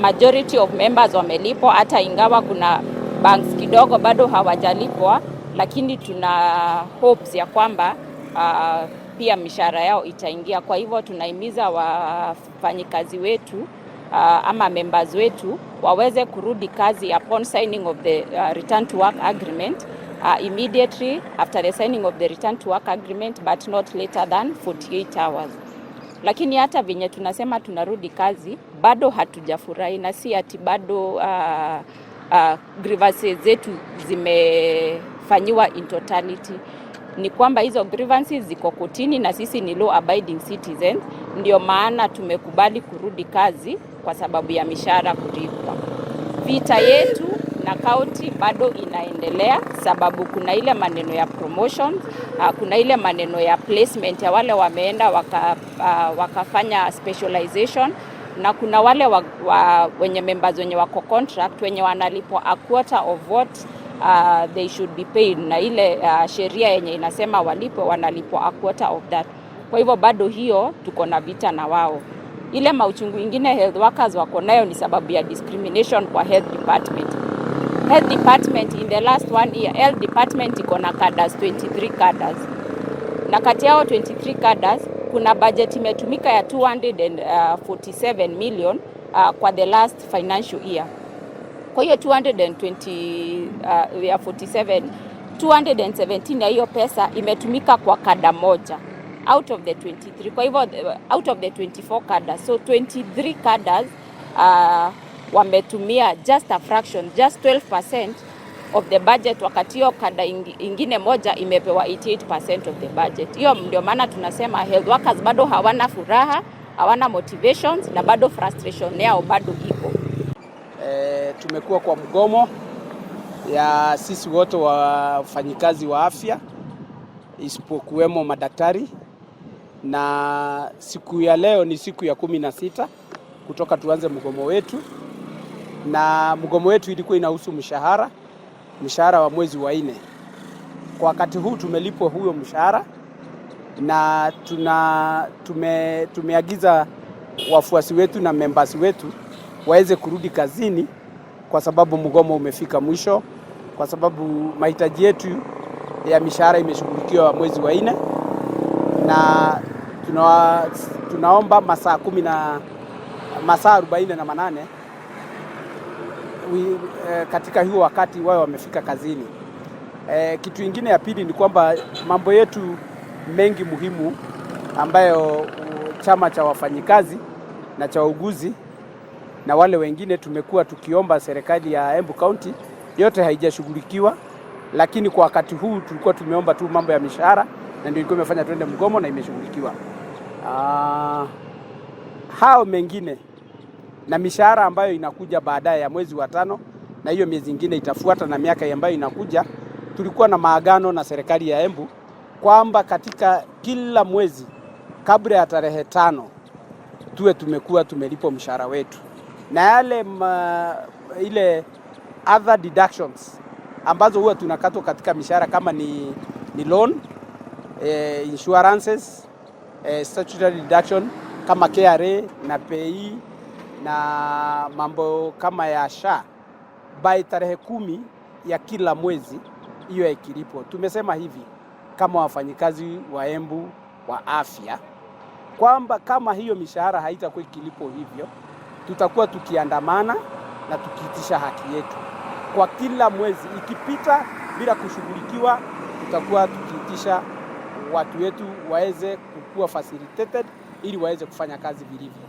Majority of members wamelipwa, hata ingawa kuna banks kidogo bado hawajalipwa, lakini tuna hopes ya kwamba pia mishahara yao itaingia. Kwa hivyo tunahimiza wafanyikazi wetu ama members wetu waweze kurudi kazi upon signing of the return to work agreement, immediately after the signing of the return to work agreement, but not later than 48 hours. Lakini hata venye tunasema tunarudi kazi bado hatujafurahi, na si ati bado grievances zetu zimefanyiwa in totality. Ni kwamba hizo grievances ziko kotini na sisi ni law abiding citizens, ndio maana tumekubali kurudi kazi kwa sababu ya mishahara kulipwa. Vita yetu na county bado inaendelea, sababu kuna ile maneno ya promotions, kuna ile maneno ya placement ya wale wameenda wakafanya specialization, na kuna wale wenye members wenye wako contract, wenye wanalipwa a quarter of what they should be paid, na ile sheria yenye inasema walipwe, wanalipwa a quarter of that. Kwa hivyo bado hiyo tuko na vita na wao. Ile mauchungu ingine health workers wako nayo ni sababu ya discrimination kwa health department. Health department in the last one year, health department iko na cadres 23 cadres, na kati yao 23 cadres kuna budget imetumika ya 247 million kwa the last financial year. Kwa hiyo 220 ya 47, 217 ya hiyo pesa imetumika kwa kada moja out of the 23. Kwa hivyo out of the 24 cadres, so 23 cadres wametumia just a fraction, just 12% of the budget, wakati hiyo kada ingine moja imepewa 88% of the budget. Hiyo ndio maana tunasema health workers bado hawana furaha, hawana motivations na bado frustration yao bado iko. Tumekuwa kwa mgomo ya sisi wote wafanyikazi wa afya isipokuwemo madaktari, na siku ya leo ni siku ya 16 kutoka tuanze mgomo wetu, na mgomo wetu ilikuwa inahusu mshahara, mshahara wa mwezi wa 4. Kwa wakati huu tumelipwa huyo mshahara na tumeagiza wafuasi wetu na members wetu waweze kurudi kazini kwa sababu mgomo umefika mwisho, kwa sababu mahitaji yetu ya mishahara imeshughulikiwa mwezi wa 4, na tunaomba masaa 10 na masaa 48 katika hiyo wakati wao wamefika kazini. Kitu ingine ya pili ni kwamba mambo yetu mengi muhimu ambayo chama cha wafanyikazi na cha wauguzi na wale wengine tumekuwa tukiomba serikali ya Embu County, yote haijashughulikiwa, lakini kwa wakati huu tulikuwa tumeomba tu mambo ya mishahara na ndio ilikuwa imefanya tuende mgomo na imeshughulikiwa. Hao mengine na mishahara ambayo inakuja baadaye ya mwezi wa 5 na hiyo miezi ingine itafuata na miaka ambayo inakuja, tulikuwa na maagano na serikali ya Embu kwamba katika kila mwezi kabla ya tarehe 5 tuwe tumekuwa tumelipwa mshahara wetu, na yale ile other deductions ambazo huwa tunakatwa katika mishahara kama ni loan, insurances, statutory deduction kama KRA na PAYE na mambo kama ya SHA, by tarehe 10 ya kila mwezi hiyo ikilipwa. Tumesema hivi kama wafanyikazi wa Embu wa afya kwamba kama hiyo mishahara haitakuwa ikilipwa hivyo, tutakuwa tukiandamana na tukiitisha haki yetu kwa kila mwezi. Ikipita bila kushughulikiwa, tutakuwa tukiitisha watu wetu waweze kukuwa facilitated ili waweze kufanya kazi vilivyo.